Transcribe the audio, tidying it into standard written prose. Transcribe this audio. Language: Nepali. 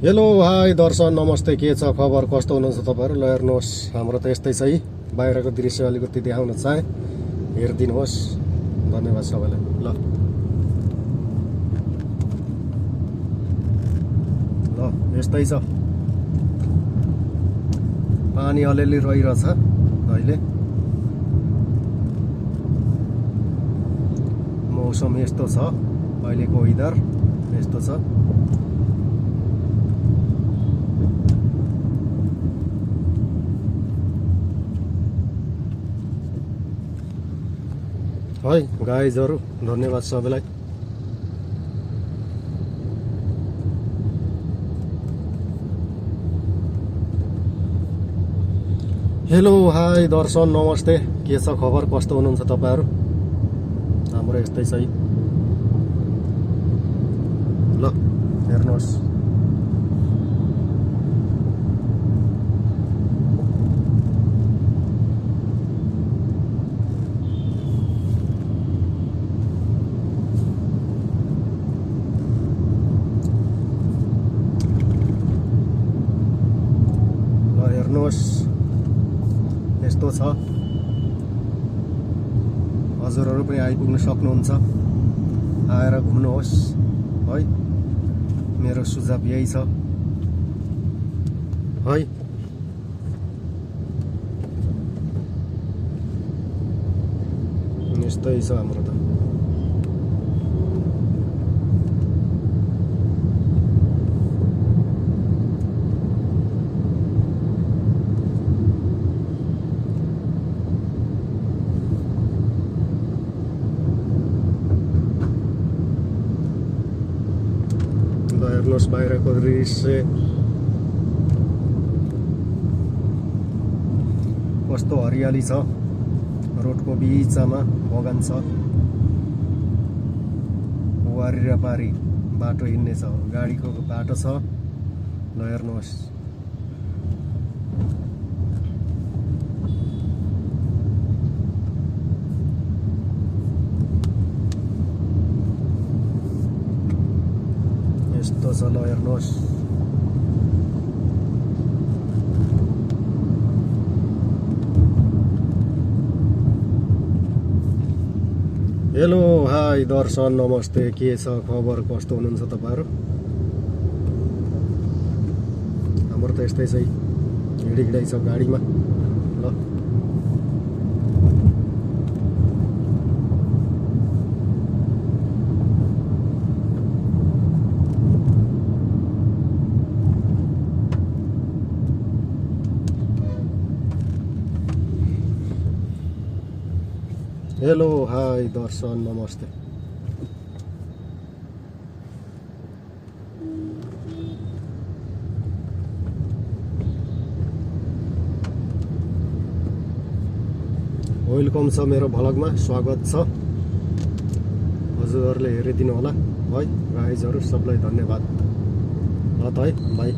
हेलो हाई दर्शन नमस्ते, के छ खबर, कस्तो हुनुहुन्छ तपाईँहरू? ल हेर्नुहोस्, हाम्रो त यस्तै छ है। बाहिरको दृश्य अलिकति देखाउन चाहे, हेरिदिनुहोस्। धन्यवाद सबैलाई। ल यस्तै छ, पानी अलिअलि रहिरहेछ अहिले। मौसम यस्तो छ, अहिलेको वेदर यस्तो छ। है गाइजहरू, धन्यवाद सबैलाई। हेलो हाई दर्शन नमस्ते, के छ खबर, कस्तो हुनुहुन्छ तपाईँहरू? हाम्रो यस्तै छ है। ल हेर्नुहोस्, यस्तो छ। हजुरहरू पनि आइपुग्न सक्नुहुन्छ, आएर घुम्नुहोस् है। मेरो सुझाव यही छ है। यस्तै छ हाम्रो त। हेर्नुहोस् बाहिरको दृश्य कस्तो हरियाली छ। रोडको बिचमा बगान छ, वारी र पारी बाटो हिँड्ने छ, गाडीको बाटो छ। ल हेर्नुहोस्, यस्तो छ। ल हेर्नुहोस्, हेलो हाई दर्शन नमस्ते, के छ खबर, कस्तो हुनुहुन्छ तपाईँहरू? हाम्रो त यस्तै छ है, हिँडिहिँडाइ छ गाडीमा। ल हेलो हाई दर्शन नमस्ते। वेलकम छ मेरो भ्लगमा, स्वागत छ। हजुरहरूले हेरिदिनु होला है। गाइजहरू सबलाई धन्यवाद। ल त है, बाई।